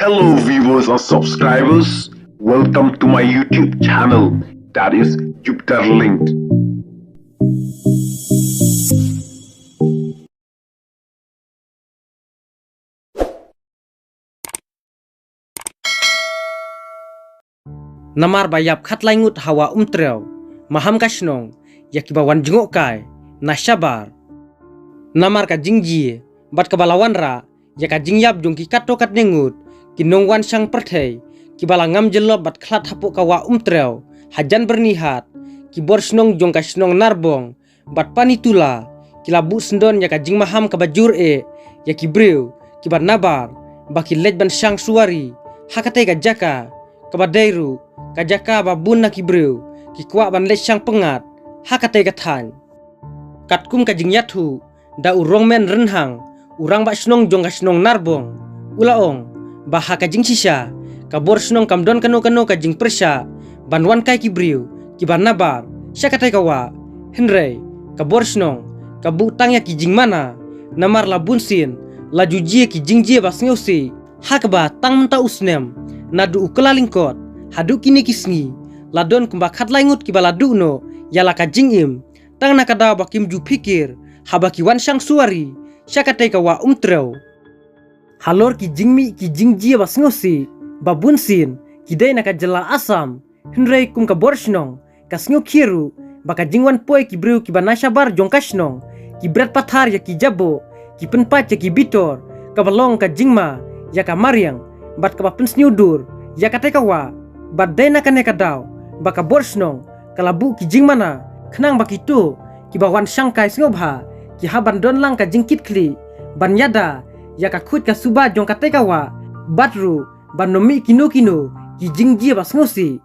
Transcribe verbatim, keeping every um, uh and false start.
Hello viewers and subscribers, welcome to my YouTube channel, that is Jupiter Linked. Namar ba ïap khatlai ngut ha Wah Umtrew, maham ka shnong ïa kiba wan jngohkai na shabar. Namar ka jingjia bad kaba la wanrah ïa ka jingïap jong ki katto katne ngut ki nongwan shang pyrthei kiba la ngam jyllop bad khlad hapoh ka Wah Umtrew hajan Byrnihat, ki bor shnong jong ka shnong Narbong bad Panitula ki la buh syndon ïa ka jingmaham kaba jur eh ïa ki briew kiba nabar ba ki leit ban shang suwari ha katei ka jaka, kaba dei ruh ka jaka ba bun na ki briew ki kwah ban leit shang pyngngad ha katei ka thaiñ. Katkum ka jingïathuh da u Rongmen Rynhang, u rangbah shnong jong ka shnong Narbong, u la ong ba ha ka jingshisha ka bor shnong kam don kano kano ka jingpyrshah ban wan kai ki briew kiba nabar sha katei ka wah. Hynrei ka bor shnong ka buh tang ïa ki jingmana, namar la bun sien la ju jia ki jingjia ba sngewsih, ha kaba tang mynta u snem, naduh u kyllalyngkot haduh kine ki sngi, la don kumba khatlai ngut kiba la duh noh ïa la ka jingim tang na ka daw ba kim ju phikir haba ki wan shang suwari sha katei ka Wah Umtrew. Halor ki jingmih ki jingjia ba sngewsih ba bun sien ki dei na ka jylla Assam, hynrei kum ka bor shnong ka sngewkhia ruh ba ka jingwan poi ki briew kiba na shabar jong ka shnong ki bret pathar ïa ki jaboh, ki pynpait ïa ki bitor, kaba long ka jingma ïa ka mariang bad kaba pynsngewdur ïa katei ka wah. Bad dei na kane ka daw ba ka bor shnong ka la buh ki jingmana khnang ba kito kiba wan shangkai sngewbha ki hap ban don lang ka jingkitkhlieh ban ïada ïa ka khuid ka suba jong katei ka wah, bad ruh ban ym mih kino kino ki jingjia ba sngewsih.